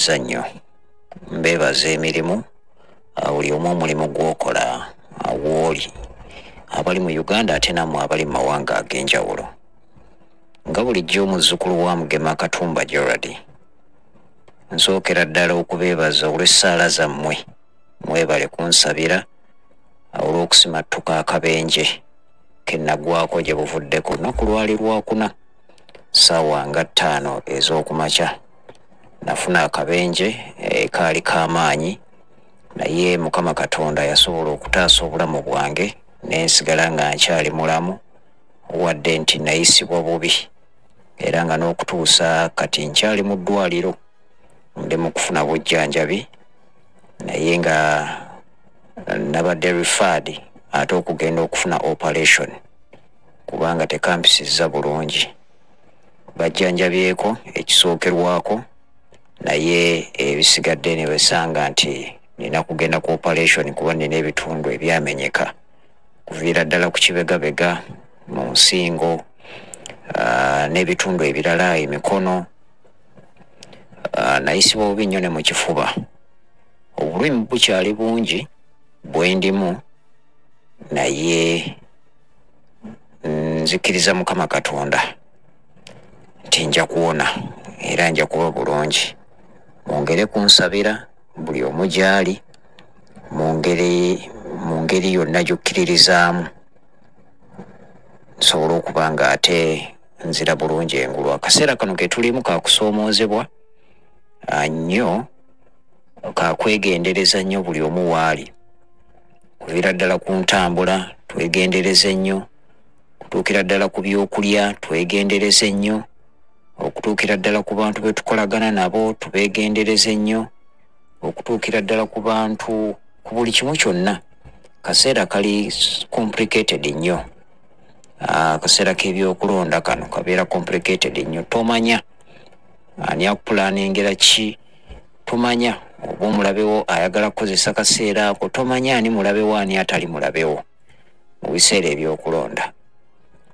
Mbalamusizza nnyo, mbeebaza emirimu, buli omu omulimu gw'okola wooli, abali mu Uganda ate nammwe abali mu mawanga ag'enjawulo. Nga bulijjo omuzzukulu wa Mugema Katumba Gerald, nsookera ddala okubeebaza olw'essaala zammwe. Mwebale kunsabira olw'okusimattuka akabenje ke nagwako gye buvuddeko. Olunaku lwali Lwakuna, ssaawa nga 5 ez'okumakya, nafuna akabenje kaali k'amaanyi, naye Mukama Katonda yasobola okutaasa obulamu bwange ne nsigala nga nkyali mulamu, wadde nti nayisibwa bubi, era nga n'okutuusa kati nkyali mu ddwaliro ndi mu kufuna bujjanjabi, naye nga nabadde referred ate okugenda okufuna operation kubanga tekampisizza bulungi. Bajjanjabyeko ekisookerwako, naye ebisigadde ne besanga nti nina kugenda ku operation kuba nina ebitundu ebyamenyeka kuviira ddala ku kibegabega, mu nsingo, n'ebitundu ebirala, emikono. Nayisibwa bubi nnyo ne mu kifuba. Obulumi bukyali bungi bwe ndimu, naye nzikiriza Mukama Katonda nti nja kuwona era nja kuba bulungi. Mwongere kunsabira buli omu gy'ali, mu ngeri yonna gy'okkiririzaamu, nsobole okuba nga ate nzira bulungi engulu. Akaseera kano ke tulimu kakusoomoozebwa nnyo, kakwegendereza nnyo buli omu waali, kuviira ddala ku ntambula twegendereze nnyo, kutuukira ddala ku byokulya twegendereze nnyo, okutuukira ddala ku bantu be tukolagana nabo tubeegendereze nnyo, okutuukira ddala ku bantu, ku buli kimu kyonna. Kaseera kali complicated nnyo. Akaseera k'ebyokulonda kano kabeera complicated nnyo. Tomanya ani akupulaningira ki, tomanya oba omulabewo ayagala kukozesa kaseera ako, tomanya ani mulabewo ani atali mulabewo mu biseera ebyokulonda.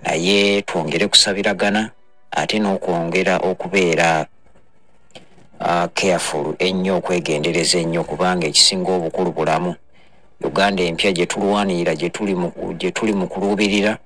Naye twongere kusabiragana ate n'okwongera okubeera careful ennyo, okwegendereza ennyo, kubanga ekisinga obukulu bulamu. Uganda empya gye tulwanirira, gye tuli mu kuluubirira,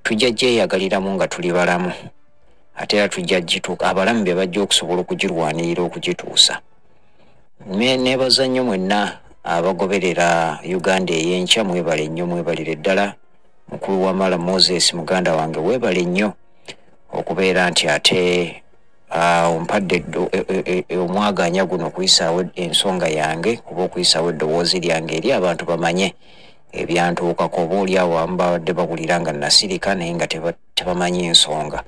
tujja gyeyagaliramu nga tuli balamu, ate era tujja gituuka, abalamu be bajja okusobola okugirwanirira okugituusa. Neebaza nnyo mwenna abagoberera Uganda ey'enkya, mwebale nnyo, mwebalire ddala. Mukulu Wamala Moses muganda wange, weebale nnyo okubeera nti ate ompadde omwaganya guno okuyisaawo ensonga yange oba okuyisaawo eddoboozi lyange eri abantu bamanye ebyantuukako. Oba oli awo abamu babadde bawulira nga nasirika, naye nga tebamanyi ensonga,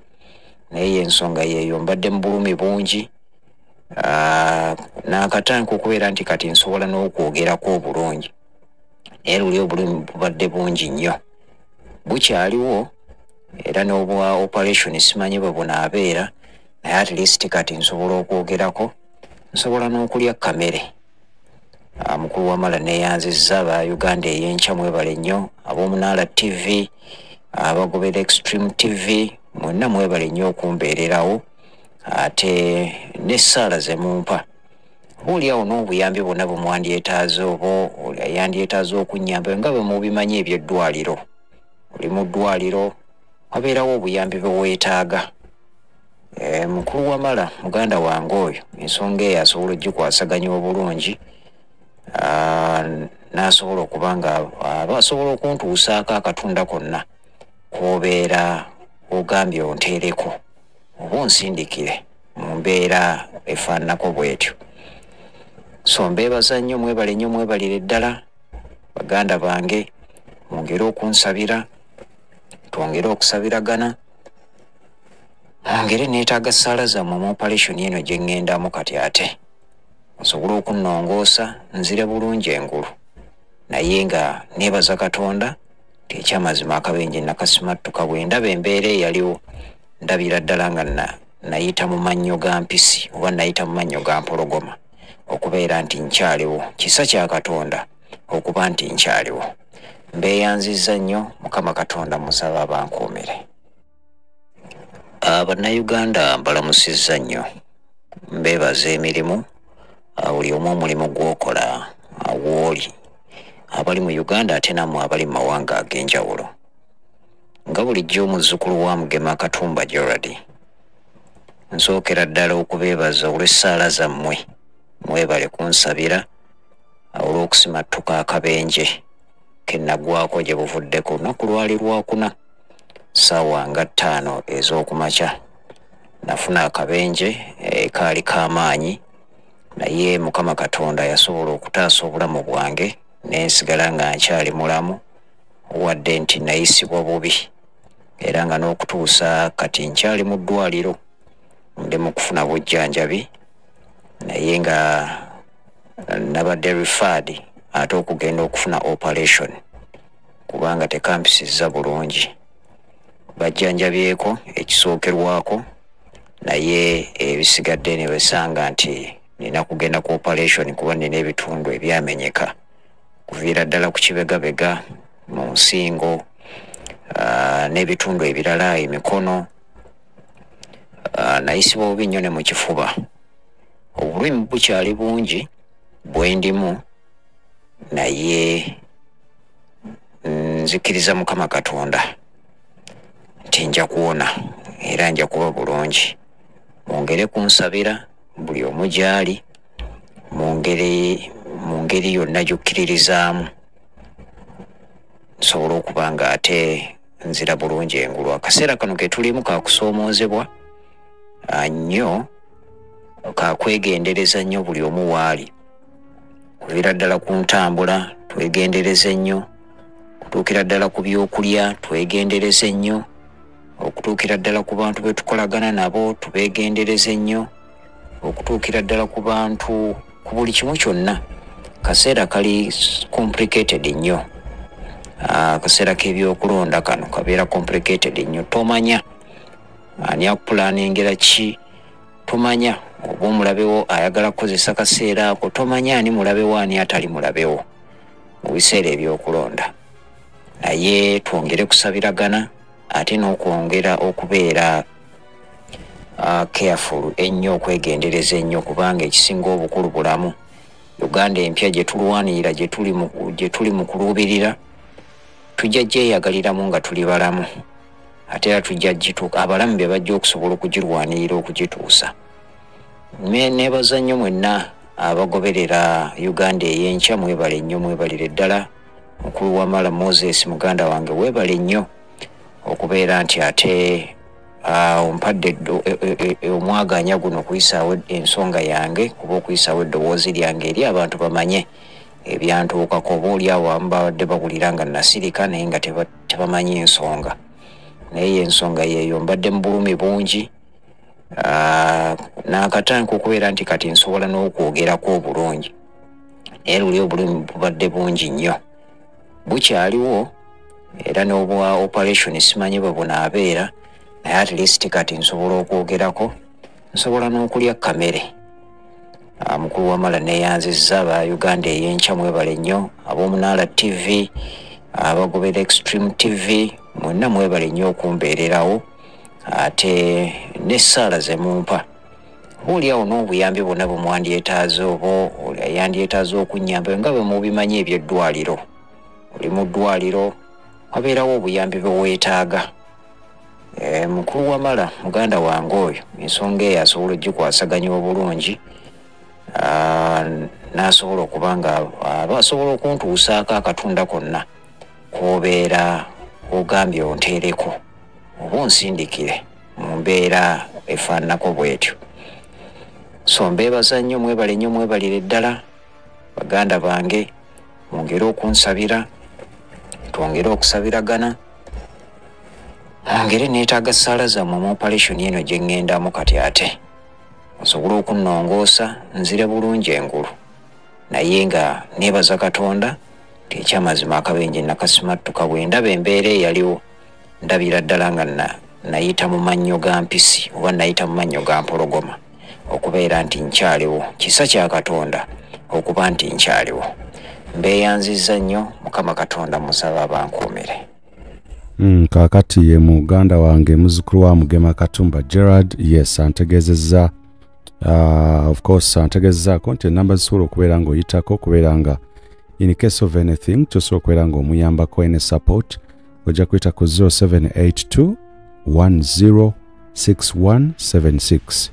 naye ensonga yeeyo. Mbadde mu bulumi bungi, naakatandika okubeera nti kati nsobola n'okwogerako obulungi, naye luli obulumi bubadde bungi nnyo, bukyaliwo, era n'obwa operation simanyi bwe bunaabeera, naye at least kati nsobola okwogerako, nsobola n'okulya kamere. Mukulu Wamala neeyanzizza. Ba Uganda ey'enkya mwebale nnyo, ab'Omunaala TV, abagobera Extreme TV, mwenna mwebale nnyo okumbeererawo ate n'essaala ze mumpa. Oba oliawo n'obuyambi bwonna bwe mwandyetaaze, oba yandyetaaze okunnyamba, nga bwe mubimanyi eby'eddwaliro, oli mu ddwaliro wabeerawo obuyambi bwe weetaaga. Mukulu Wamala muganda wange oyo ensonga eyo asobola ogikwasaganya obulungi, n'asobola okuba nga aba asobola okuntuusaako akatunda konna k'obeera ogambye onteereko oba onsindikire mu mbeera efaananako bw'etyo. So mbeebaza nnyo, mwebale nnyo, mwebalire ddala baganda bange. Mwongere okunsabira, twongere okusabiragana, mwongere neetaaga ssaala zammwe mu operation eno gye ŋŋendamu kati, ate nsobole okunnongoosa nzire bulungi engulu. Naye nga neebaza Katonda nti ekyamazima akabenje nakasimattuka. Bwe ndaba embeera eyaliwo, ndabira ddala nga nayita mu mannyo ga mpisi oba nayita mu mannyo ga mpologoma okubeera nti nkyaliwo. Kisa kya Katonda okuba nti nkyaliwo. Mbeeyanzizza nnyo. Mukama Katonda musaba abankuumire. Bannayuganda mbalamusizza nnyo, mbeebaza emirimu. Buli omu omulimu gw'okola wooli, abali mu Uganda ate nammwe abali mu mawanga ag'enjawulo. Nga bulijjo omuzzukulu wa Mugema Katumba Gerald, nsookera ddala okubeebaza olw'essaala zammwe. Mwebale kunsabira olw'okusimattuka akabenje ke naggwako gye buvuddeko. Olunaku lwali Lwakuna, ssaawa nga 5 ez'okumakya, nafuna akabenje kaali k'amaanyi, naye Mukama Katonda yasobola okutaasa obulamu bwange ne nsigala nga nkyali mulamu, wadde nti nayisibwa bubi, era nga n'okutuusa kati nkyali mu ddwaliro ndi mu kufuna bujjanjabi, naye nga nabadde referred ate okugenda okufuna operation kubanga tekampisizza bulungi. Bajjanjabyeko ekisookerwako, naye ebisigadde ne besanga nti nina kugenda ku operation kuba nina ebitundu ebyamenyeka kuviira ddala ku kibegabega, mu nsingo, n'ebitundu ebirala, emikono. Nayisibwa bubi nnyo ne mu kifuba. Obulumi bukyali bungi bwe ndimu, naye nzikiriza Mukama Katonda nti nja kuwona era nja kuba bulungi. Mwongere kunsabira buli omu gy'ali mu ngeri yonna gy'okkiririzaamu, nsobole okuba nga ate nzira bulungi engulu. Akaseera kano ke tulimu kakusoomoozebwa nnyo, kakwegendereza nnyo buli omu waali, kuviira ddala ku ntambula twegendereze nnyo, kutuukira ddala ku byokulya twegendereze nnyo, okutuukira ddala ku bantu be tukolagana nabo tubeegendereze nnyo, okutuukira ddala ku bantu, ku buli kimu kyonna. Kaseera kali complicated nnyo. Akaseera k'ebyokulonda kano kabeera complicated nnyo. Tomanya ani akupulaningira ki, tomanya oba omulabewo ayagala kukozesa kaseera ako, tomanya ani mulabewo ani atali mulabewo mu biseera ebyokulonda. Naye twongere kusabiragana ate n'okwongera okubeera careful ennyo, okwegendereza ennyo, kubanga ekisinga obukulu bulamu. Uganda empya gye tulwanirira, gye tuli mu kuluubirira, tujja gyeyagaliramu nga tuli balamu, ate era tujja gituuka, abalamu be bajja okusobola okugirwanirira okugituusa. Neebaza nnyo mwenna abagoberera Uganda ey'enkya, mwebale nnyo, mwebalire ddala. Mukulu Wamala Moses muganda wange, weebale nnyo okubeera nti ate ompadde omwaganya guno okuyisaawo ensonga yange, kuba okuyisaawo eddoboozi lyange eri abantu bamanye ebyantuukako. Oba oli awo abamu babadde bawulira nga nasirika, naye nga tebamanyi ensonga, naye ensonga yeeyo. Mbadde mu bulumi bungi, naakatandika okubeera nti kati nsobola n'okwogerako obulungi, naye luli obulumi bubadde bungi nnyo, bukyaliwo, era n'obwa operation simanyi bwe bunaabeera, naye at least kati nsobola okwogerako, nsobola n'okulya kamere. Mukulu Wamala neeyanzizza aba Uganda ey'enkya, mwebale nnyo, ab'Omunaala TV, abagobera Extreme TV, mwenna mwebale nnyo okumbeererawo ate n'essaala ze mumpa. Oba oli awo n'obuyambi bwonna bwe mwandyetaaze, oba yandyetaaze okunnyamba, nga bwe mubimanyi eby'eddwaliro, oli mu ddwaliro wabeerawo obuyambi bwe weetaaga. Mukulu Wamala muganda wange oyo ensonga eyo asobola ogikwasaganya obulungi, n'asobola okuba nga aba asobola okuntuusaako akatunda konna k'obeera ogambye onteereko oba onsindikire mu mbeera efaananako bw'etyo. So mbeebaza nnyo, mwebale nnyo, mwebalire ddala baganda bange, mwongere okunsabira, twongere okusabiragana, mwongere neetaaga ssaala zammwe mu operation eno gye ŋŋendamu kati, ate osobole okunnongoosa nzire bulungi engulu. Naye nga neebaza Katonda nti ekyamazima akabenje nakasimattuka. Bwe ndaba embeera eyaliwo, ndabira ddala nga nayita mu mannyo ga mpisi oba nayita mu mannyo ga mpologoma okubeera nti nkyaliwo. Kisa kya Katonda okuba nti nkyaliwo. Mbeeyanzizza nnyo, Mukama Katonda musaba abankuumire. Kaakati ye muganda wange muzzukulu wa Mugema Katumba Gerard. Yes, antegeezezza. Of course ntegezaako nti enamba zisobola okubeera ng'oyitako okubeera nga in case of anything tosobola okubeera ng'omuyambako any support, ojja kuyita ku 0782 106176,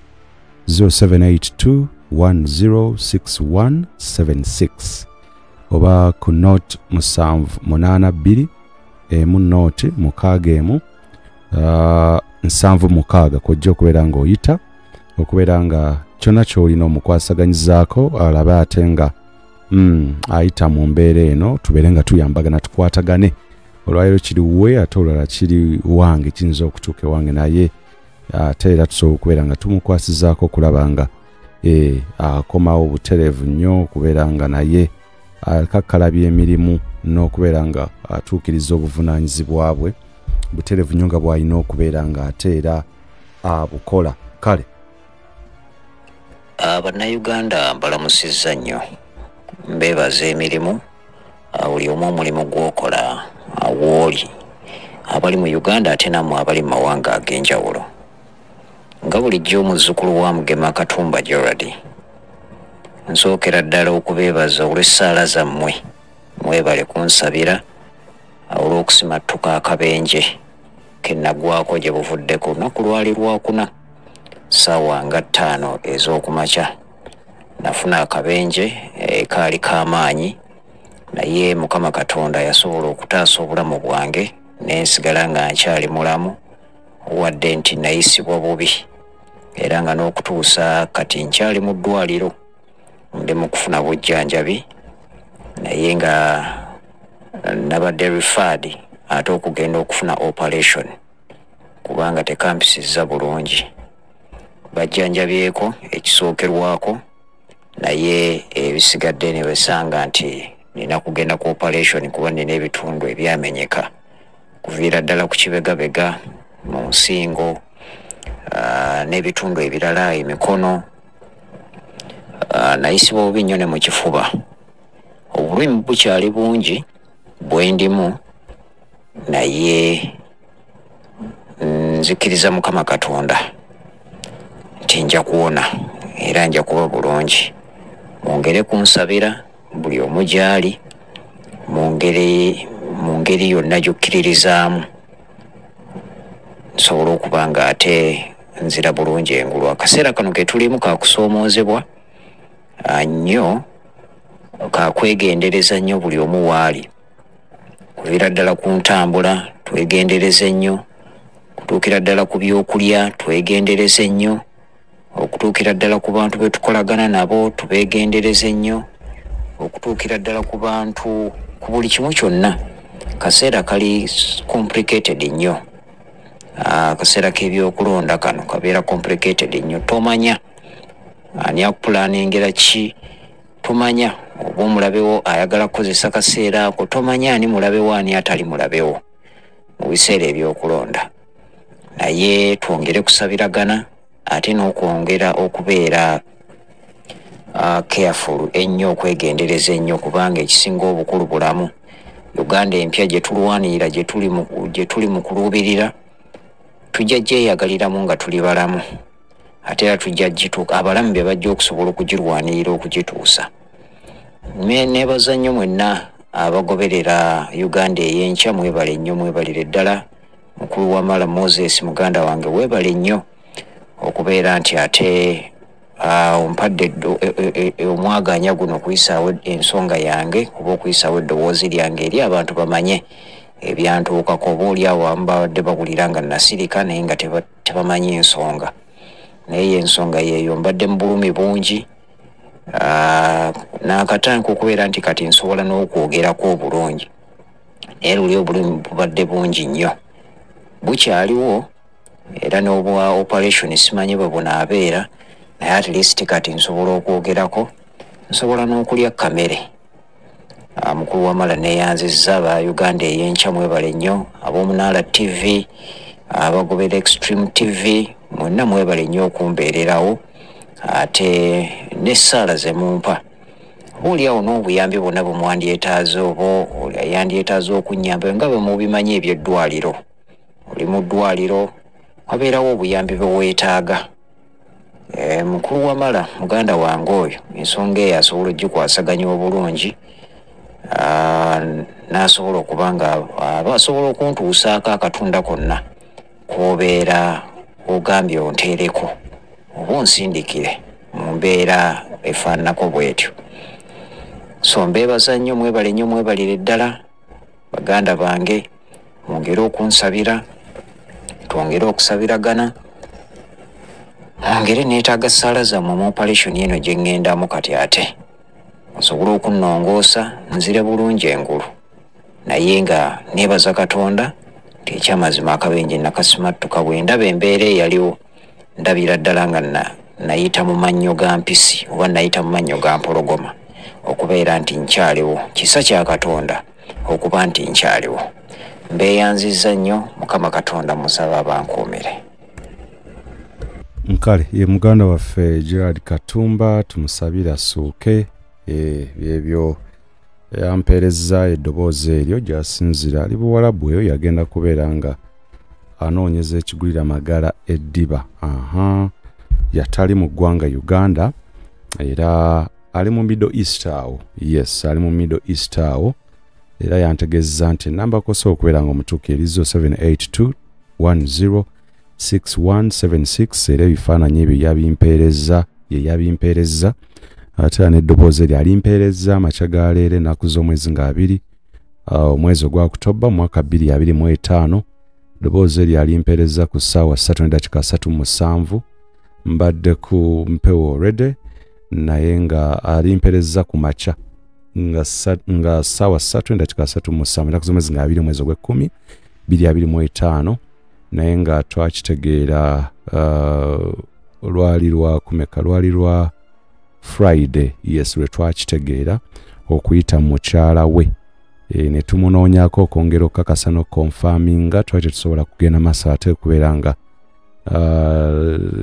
0782 106176, oba ku 0 7 8 2 1 0 6 1 7 6 kojja okubeera ng'oyita okubeera nga kyonna ky'olina omukwasaganyizaako alabe ate nga ayita mu mbeera eno, tubeere nga tuyambagana tukwatagane. Olwaleero kiri we ate olulala kiri wange, kiyinza okutuuka ewange, naye ate era tusobola okubeera nga tumukwasizaako okulaba nga akomawo butereevu nnyo okubeera nga naye akakkalabya emirimu n'okubeera nga atuukiriza obuvunaanyizibwa bwe butereevu nnyo nga bw'alina okubeera nga ate era abukola. Kale Bannayuganda mbalamusizza nnyo, mbeebaza emirimu, buli omu omulimu gw'okola wooli, abali mu Uganda ate nammwe abali mu mawanga ag'enjawulo. Nga bulijjo omuzzukulu wa Mugema Katumba Gerald, nsookera ddala okubeebaza olw'essaala zammwe, mwebale kunsabira olw'okusimattuka akabenje ke nagwako gye buvuddeko. Olunaku lwali lwakuna ssaawa nga 5 ez'okumakya, nafuna akabenje kaali k'amaanyi, naye Mukama Katonda yasobola okutaasa obulamu bwange ne nsigala nga nkyali mulamu, wadde nti nayisibwa bubi, era nga n'okutuusa kati nkyali mu ddwaliro ndi mu kufuna bujjanjabi, naye nga nabadde referred ate okugenda okufuna operation kubanga tekampisizza bulungi. Bajjanjabyeko ekisookerwako, naye ebisigadde ne besanga nti nina kugenda ku operation kuba nina ebitundu ebyamenyeka kuviira ddala ku kibegabega, mu nsingo, n'ebitundu ebirala, emikono. Nayisibwa bubi nnyo ne mu kifuba. Obulumi bukyali bungi bwe ndimu, naye nzikiriza Mukama Katonda nti nja kuwona era nja kuba bulungi. Mwongere kunsabira buli omu gy'ali, mu ngeri yonna gy'okkiririzaamu, nsobole okuba nga ate nzira bulungi engulu. Akaseera kano ke tulimu kakusoomoozebwa nnyo, kakwegendereza nnyo buli omu waali, kuviira ddala ku ntambula twegendereze nnyo, kutuukira ddala ku byokulya twegendereze nnyo, okutuukira ddala ku bantu be tukolagana nabo tubeegendereze nnyo, okutuukira ddala ku bantu ku buli kimu kyonna. Kaseera kali complicated nnyo. Akaseera k'ebyokulonda kano kabeera complicated nnyo, tomanya ani akupulaningira ki, tomanya oba omulabewo ayagala kukozesa kaseera ako, tomanya ani mulabewo ani atali mulabewo mu biseera ebyokulonda. Naye twongere kusabiragana ate n'okwongera okubeera careful ennyo, okwegendereza ennyo, kubanga ekisinga obukulu bulamu. Uganda empya gye tulwanirira, gye tuli mu kuluubirira, tujja gyeyagaliramu nga tuli balamu, ate era tujja gituuka, abalamu be bajja okusobola okugirwanirira okugituusa. Neebaza nnyo mwenna abagoberera Uganda ey'enkya, mwebale nnyo, mwebalire ddala. Mukulu Wamala Moses muganda wange, weebale nnyo okubeera nti ate ompadde omwaganya guno okuyisaawo ensonga yange oba okuyisaawo eddoboozi lyange eri abantu bamanye ebyantuukako. Oba oli awo abamu babadde bawulira nga nasirika naye nga tebamanyi ensonga, naye ensonga yeeyo. Mbadde mu bulumi bungi, n'akatandika okubeera nti kati nsobola n'okwogerako obulungi, naye luli obulumi bubadde bungi nnyo, bukyaliwo, era n'obwa operation simanyi bwe bunaabeera, naye at least kati nsobola okwogerako, nsobola n'okulya kamere. Mukulu Wamala neeyanzizza aba Uganda ey'enkya, mwebale nnyo, ab'Omunaala TV, abagobera Extreme TV, mwenna mwebale nnyo okumbeererawo ate n'essaala ze mumpa. Oba oli awo n'obuyambi bwonna bwe mwandyetaaze, oba yandyetaaze okunnyamba nga bwe mubimanyi eby'eddwaliro. Oli mu ddwaliro wabeerawo obuyambi bwe weetaaga, Mukulu Wamala muganda wange oyo ensonga eyo asobola ogikwasaganya obulungi, n'asobola okuba nga aba asobola okuntuusaako akatunda konna k'obeera ogambye onteereko oba onsindikire mu mbeera efaananako bw'etyo. So mbeebaza nnyo, mwebale nnyo, mwebalire ddala baganda bange, mwongere okunsabira, twongere okusabiragana, mwongere neetaaga ssaala zammwe mu operation eno gye ŋŋendamu kati ate osobole okunnongoosa nzire bulungi engulu. Naye nga neebaza Katonda nti ekyamazima akabenje nakasimattuka. Bwe ndaba embeera eyaliwo ndabira ddala nga nayita mu mannyo ga mpisi oba nayita mu mannyo ga mpologoma okubeera nti nkyaliwo. Kisa kya Katonda okuba nti nkyaliwo. Mbeeyanzizza nnyo, Mukama Katonda musaba abankuumire. Nkale ye muganda waffe Gerald Katumba, tumusabire asuuke. Byebyo yampeereza eddoboozi eryo gy'asinziira. Ali Buwalabu eyo, yagenda kubeera nga anoonyeza ekigulira magala eddiba. Aha, yatali mu ggwanga Uganda era ali mu Middle East awo. Yes, ali mu Middle East awo. Era yantegeeza nti enamba kosa okubeera nga omutuuka eri 0782 10 6176, era ebifaananyi ebyo yabimpeereza, ye yabimpeereza, ate era n'eddoboozi eryo alimpeereza amakya ga leero, ennaku z'omwezi nga 2 omwezi ogwa Okutoba mwaka 2025. Eddoboozi eryo alimpeereza ku ssaawa 3:37. Mbadde ku mpewo already, naye nga alimpeereza ku makya nga ssaawa 3:37, ennaku z'omwezi nga 2 omwezi ogw'ekkumi 2025. Naye nga twakitegeera lwali lwa kumeka, lwali lwa Friday, yes, lwe twakitegeera okuyita mukyala we. Ne tumunoonyaako okwongera okukakasa n'okukonfaminga. Twali tetusobola kugenda maaso ate okubeera nga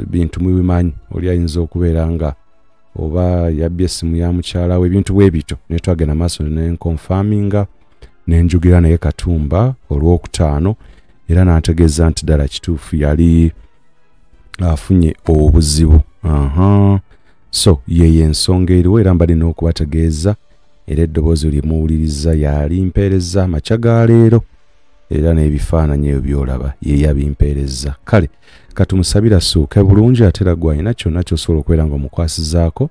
bintu mubimanyi, oli ayinza okubeera nga oba yabbye essimu ya mukyala we, ebintu bwe bityo. Ne twagenda maaso ne nkonfaminga ne njugira naye Katumba olwokutaano, era n'antegeeza nti ddala kituufu yali afunye obuzibu. So yeyo ensonga eriwo, era mbadde n'okubategeeza. Era eddoboozi lye muwuliriza yali mpeereza amakya ga leero, era n'ebifaananyi ebyo by'olaba ye yabimpeereza. Kale katumusabire asuuke bulungi, ate era gw'alina kyonna ky'osobola okubeera ng'omukwasizaako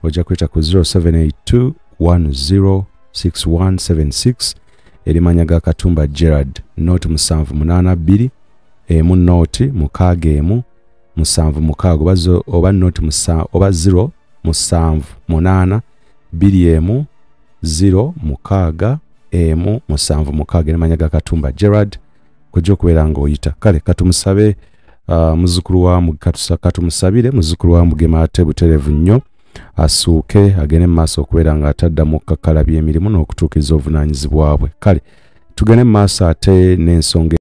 ojja kuyita ku 0782 106176, erimanya ga Katumba Gerald, noti 782 emu noti 6 1 7 6, oba noti oba 0 7 8 2 1 0 6 1 7 6, erimanya ga Katumba Gerald, kujja okubeera ng'oyita. Kale katumusabe muzzukulu wa katumusabire muzzukulu wa Mugema ate butereevu nnyo asuuke agende mu maaso okubeera ng'ataddamu okukakkalabya emirimu n'okutuukiriza obuvunaanyizibwa bwe. Kale tugende mu maaso ate n'ensonga.